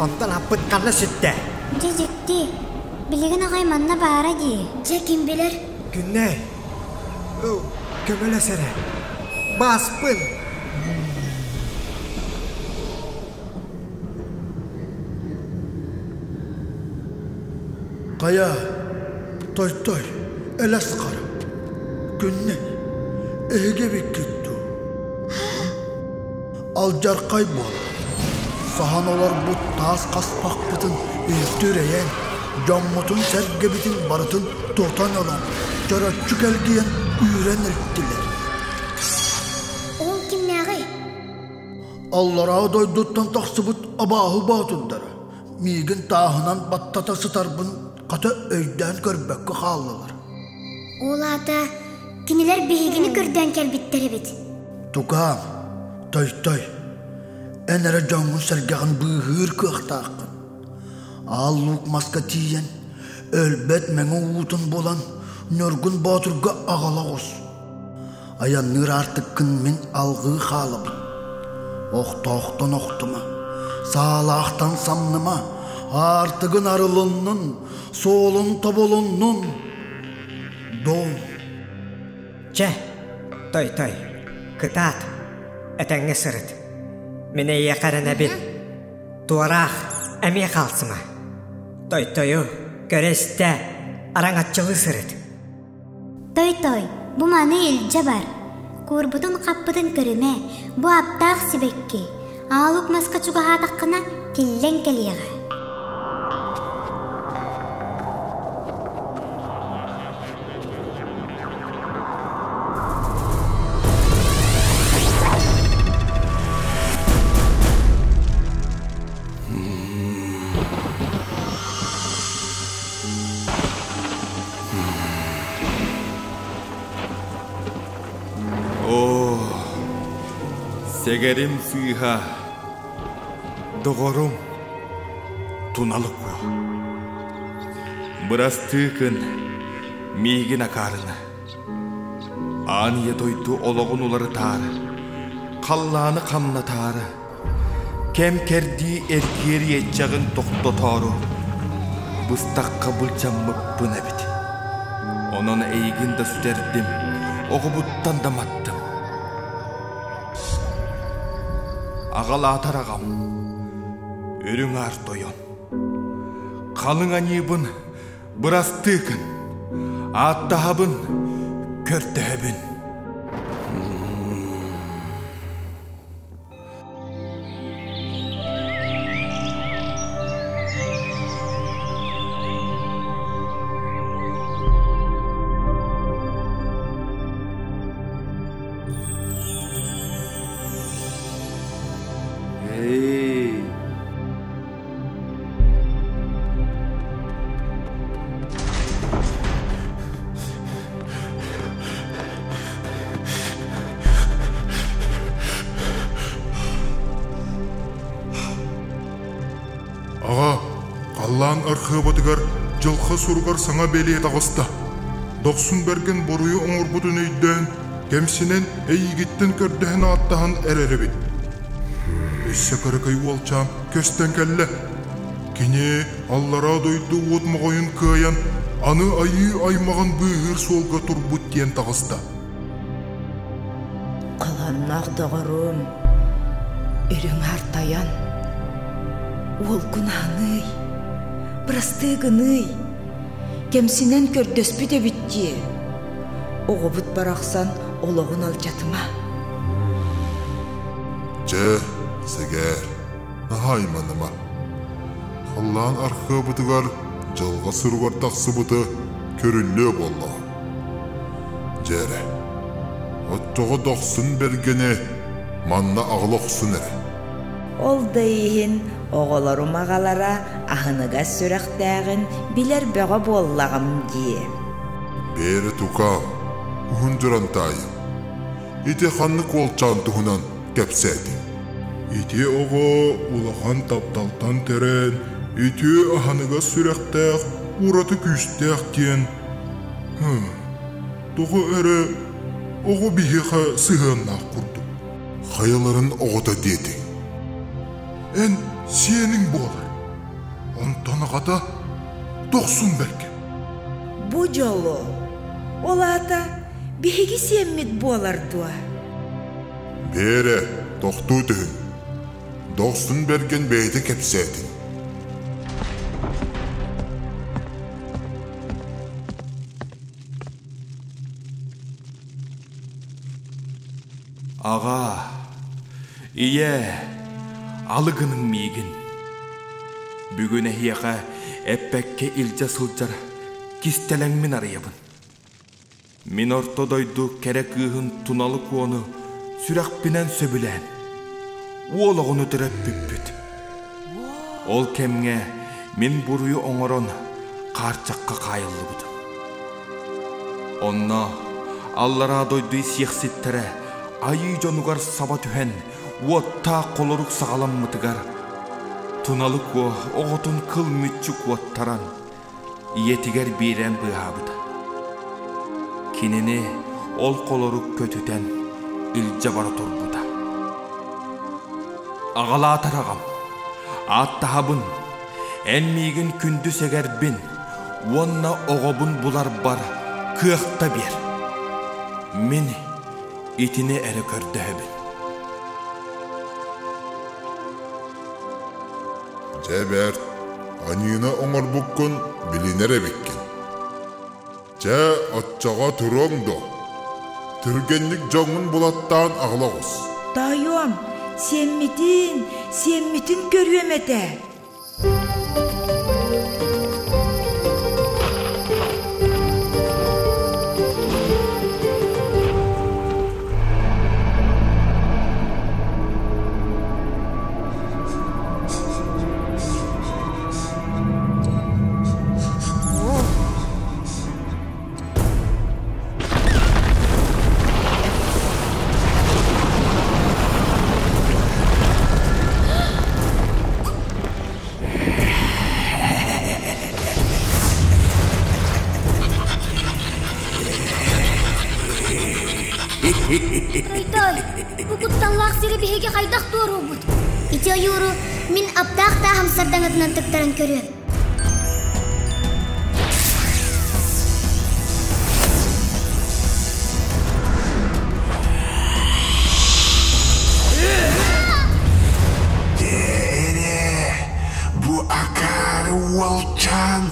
Онтон аппыт ханна сүттэ? Дьэ дьикти, билигин аҕай манна баара дии. Дьэ ким билэр? Күннэй, көмөлөс эрэ. Бааспын! Хайа, той-той, элэс хара, күннэй, эһиги эбиккит дуу? Алдьархай буолла. Саһан олорбут таас хаспахпытын үлтү үрэйэн, дьоммутун-сэргэбитин барытын тутан ылан, чороччу кэлгийэн үүрэн илтилэр. Ол кимнээҕий? Аллараа дойдуттан тахсыбыт абааһы боотурдара миигин тааһынан баттата сытарбын хата өйдөөн көрбөккө хааллылар. Ол аата кинилэр биһигини көрдөөн кэлбиттэр эбит. Тукаам, той-той, эн эрэ дьоҥҥун-сэргэҕин быыһыыр кыахтааххын. Аал луук маска тиийэн, өлбөт мэҥэ уутун булан, Ньургун Боотурга аҕала оҕус. Айанныыр аартыккын мин алҕыы хаалабын. Охтоохтон охтума, саалаахтан самныма, аартыгын арылыннын, суолун тобулуннун. Дом. Чэ, той-той, кытаат, этэҥҥэ сырыт. Мин эйиэхэ эрэнэбин. Туораах, эмиэ хаалсыма. Той-тойу, көрө-истэ, араҥаччылыы сырыт. Той-той, бу маны илдьэ бар. Куурбутун-хаппытын көрүмэ, бу аптаах сибэкки. Аалык маска чугаһаатаххына, тиллэн кэлиэҕэ. Оо, сэгэрим сыыһа, доҕорум, туналыкку. Бырастыы гын, миигин акаарына. Аан ийэ дойду олоҕун уларытаары, халлааны хамнатаары, кэм-кэрдии эргиэр иэччэҕин тохтотоору, быстахха былдьаммыппын эбит. Онон эйигин да сүтэрдим, оҕобуттан да маттым. Аҕалаатар аҕам, үрүҥ аар тойон. Халыҥ аньыыбын бырастыы гын, ааттаһабын, көрдөһөбүн. Эй! Аҕа, халлаан архыыбатыгар дьылҕа суругар саҥа бэлиэ таҕыста. Дохсун Бэргэн буруйу оҥорбутун өйдөөн, кэмсинэн эйигиттэн көрдөһөн ааттаһан эрэр эбит. Өссө кыракый уолчаан көстөн кэллэ. Кини аллараа дойду уот моҕойун кыайан, аны айыы аймаҕын быыһыыр суолга турбут диэн таҕыста. Холонноох доҕорум, үрүҥ артайан, уолгун аһыныый, бырастыы гыныый, кэмсинэн көрдөспүт эбит дии. Оҕобут барахсан олоҕун алдьатыма. Чэ, сэгээр, наһаа айманыма. Халлаан архыабытыгар дьылҕа суругар тахсыбыты көрүллүө буоллаҕа. Дьэ эрэ, оччоҕо Дохсун Бэргэни манна аҕала охсун эрэ. Ол да иһин оҕолорум аҕалара аһыныгас сүрэхтээҕин билэр бөҕө буоллаҕым дии. Бээрэ тукаам, уһун дьурантаайым. Ити ханнык уолчаан туһунан кэпсээтиҥ? Ити оҕо улахан тапталтан төрөөн, үтүө аһыныгас сүрэхтээх, ураты күүстээх диэн тоҕо эрэ оҕо биһиэхэ сыһыаннаах курдук. Хайаларын оҕото диэтиҥ? Эн сиэниҥ буолар. Онтон аҕата Дохсун Бэргэн. Бу дьолу, ол аата биһиги сиэммит буолар дуо? Биэрэ, тохтуу түһүн. Дохсун Бэргэн бэйэтэ кэпсээтин. Аҕаа, ийээ, алы гыныҥ миигин. Бүгүн эһиэхэ эппэккэ илдьэ сылдьар кистэлэҥмин арыйабын. Мин орто дойду кэрэ кыыһын Туналы Куону сүрэхпинэн сөбүлээн, уол оҕону төрөппүппүт. Ол кэмҥэ мин буруйу оҥорон хаарчахха хаайыллыбытым. Онно аллараа дойду сиэхситтэрэ айыы дьонугар саба түһэн уоттаах холорук саҕаламмытыгар Туналы Куо оҕотун кыл мүччү куоттаран ийэтигэр биэрэн быыһаабыта. Кинини ол холорук көтүтэн илдьэ бара турбута. Аҕалаатар аҕам, ааттаһабын, эн миигин күндү сэгэрбин уонна оҕобун буларбар кыахта биэр. Мин итини эрэ көрдөһөбүн. Дьэ бэрт, аньыыны оҥорбуккун билинэр эбиккин. Чэ, оччоҕо туруоҥ дуо? Түргэнник дьоҥҥун булаттаан аҕала оҕус. Тоойуом, сиэммитин, сиэммитин көрүөм этэ. Той-той, бу кутталлаах сири биһиги хайдах туоруубут? Ити ойууру мин аптаах тааһым сардаҥатынан тыктаран көрүөм. Дьэ, бу акаары уолчаан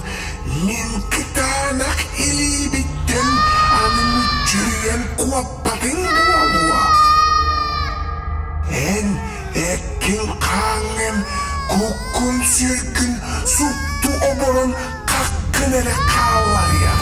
мин кытаанах илиибиттэн аны мүччүрүйэн куоппатыҥ буолуо. Эн эккин-хааҥҥын, куккун-сүргүн супту оборон хаххын эрэ хаалларыа.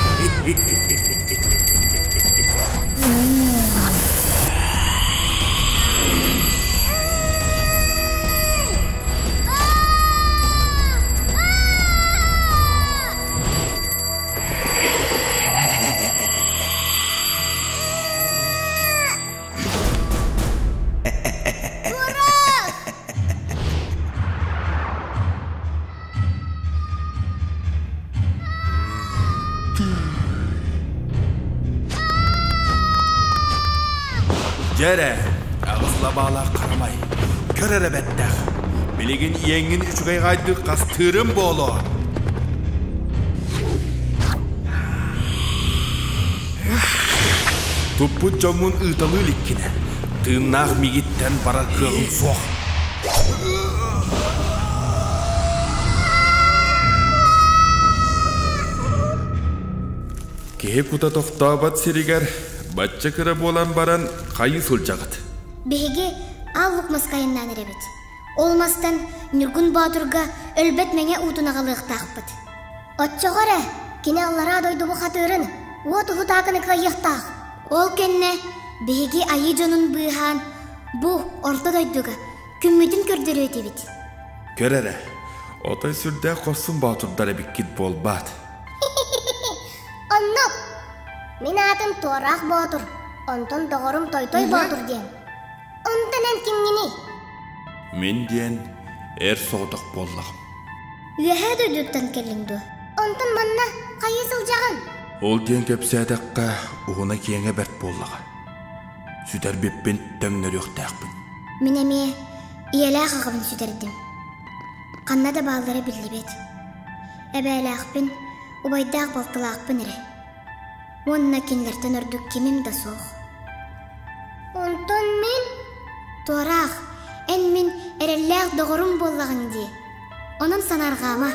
Дьэ эрэ, аҕыс лабаалаах харамай, көр эрэ бэттэх. Билигин иэҥҥин үчүгэй аҕайдык хастыырым буолуо. Туппут дьоммун ыыталыы иликкинэ, тыыннаах миигиттэн барар кыаҕым суох. Киһи кута тохтообот сиригэр бачча кыра буолан баран хайыы сылдьаҕыт? Биһиги Аал Лук маска айаннаан эрэбит. Ол мастан Ньургун Боотурга өлбөт мэҥэ уутун аҕалыахтаахпыт. Оччоҕо эрэ кини аллараа дойдубу хатыырын, уот уһутаакыны кыайыахтаах. Ол кэннэ биһиги айыы дьонун быыһаан бу орто дойдуга күммүтүн көрдөрүө этибит. Көр эрэ, отой сүрдээх хорсун боотурдар эбиккит буолбаат. Оннук! Мин аатым Туораах Боотур, онтон доҕорум Тойтой Боотур диэн. Онтон эн кимҥиний? Мин диэн эр соҕотох буоллаҕым. Үөһээ дойдуттан кэллиҥ дуо? Онтон манна хайыы сылдьаҕын? Ол диэн кэпсээтэххэ, уһуна-киэҥэ бэрт буоллаҕа. Сүтэрбиппин төҥнөрүөхтээхпин. Мин эмиэ ийэлээх аҕабын сүтэрдим. Ханна да бааллара биллибэт. Эбээлээхпин, убайдаах балтылаахпын эрэ. Уонна кинилэртэн ордук кимим да суох. Онтон мин? Туораах, эн мин эрэллээх доҕорум буоллаҕыҥ дии. Онон санаарҕаама.